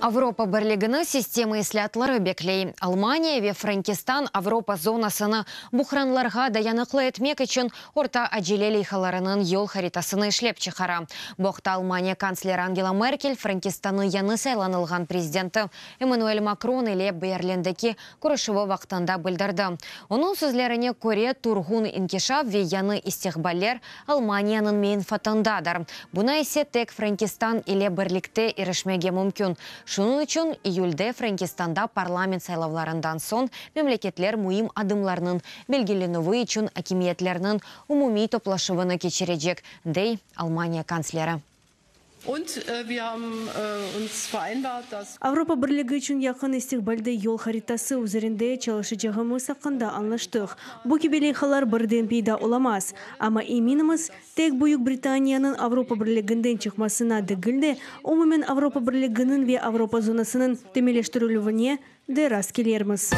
Avropa Birligini sistema islâatları bekley. Almaniya ve Frenkistan Avropa zonasını buhranlarğa dayanıqlı etmek içün orta acele leyhalarınıñ yol haritasını işlep çıqara. Bu aqta Almaniya kantsleri Angela Merkel Frenkistannıñ yañı saylanılğan prezidenti Emmanuel Makron ile Berlindeki körüşüvi vaqtında bildirdi. Onıñ sözlerine köre, turğun inkişaf ve yañı istiqballer Almaniyanıñ menfaatındadır, buña ise tek Frenkistan ile birlikte irişmege mümkün. Şunıñ içün iyülde Frenkistanda parlament saylavlarından soñ memleketler müim adımlarnıñ belgilenüvi içün akimiyetlerniñ umumiy toplaşuvını keçirecek, dey Almaniya kantsleri. Avropa Birligi içün yaqın istiqbalde yol haritası üzerinde çalışacağımız aqqında añlaştıq. Bu kibi leyhalar birden peyda olamaz, amma eminimiz, tek Büyük Britaniyanıñ Avropa Birliginden çıqmasına degil de, umumen Avropa Birliginiñ ve Avropa zonasınıñ temelleştirilüvine de rast kelermiz.